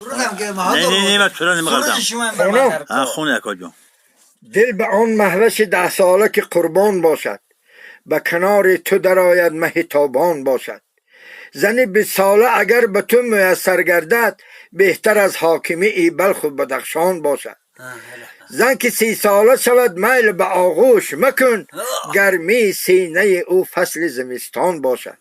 نه نه نه، من چرا نمی‌غلطم. خانم. ها، خونه اکا جون. دل به آن مهوش 10 ساله که قربان باشد، به کنار تو درآید، مه تابان باشد. زن 20 ساله اگر به تو میسر گردد، بهتر از حاکمی ای بلخ و بدخشان باشد. زن که 30 ساله شود، میل به آغوش مکن، گرمی سینه او فصل زمستان باشد.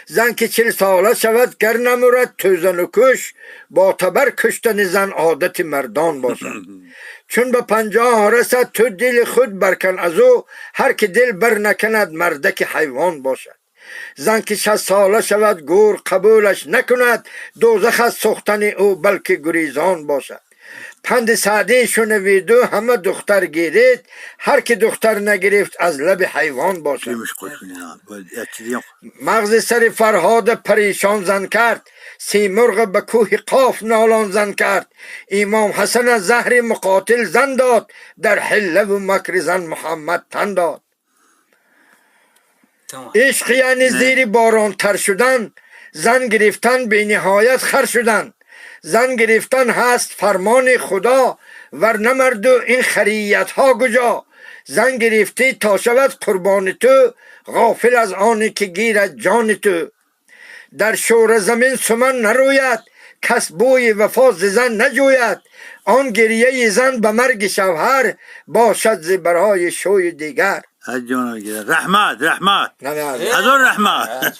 زن که 40 ساله شود، گر نمرد توزن و کش، با تبر کشتن زن عادت مردان باشد. چون به 50 رسد، تو دل خود برکن از او، هر که دل بر نکند، مردک حیوان باشد. زن که 60 ساله شود، گور قبولش نکند، دوزخ از سوختن او بلکه گریزان باشد. پند سعدی شنوید و همه دختر گیرید، هر که دختر نگرفت، از لب حیوان باشد. میش خوش کنی، یک چیزی هم. مغز سر فرهاد پریشان زن کرد، سیمرغ به کوه قاف نالان زن کرد. امام حسن از زهر مقاتل زن داد، در حیله و مکر زن محمد تن داد. عشق یعنی زیر باران تر شدن، زن گرفتن به نهایت خر شدن. زن گرفتن هست فرمان خدا، ورنه مرد و این خریت ها کجا؟ زن گرفتی تا شود قربان تو، غافل از آنی که گیرد جان تو. در شوره زمین سمن نروید، کس بوی وفا ز زن نجوید. آن گریه زن به مرگ شوهر، باشد ز برای شوی دیگر. جان، رحمت رحمت. نه. هزار رحمت.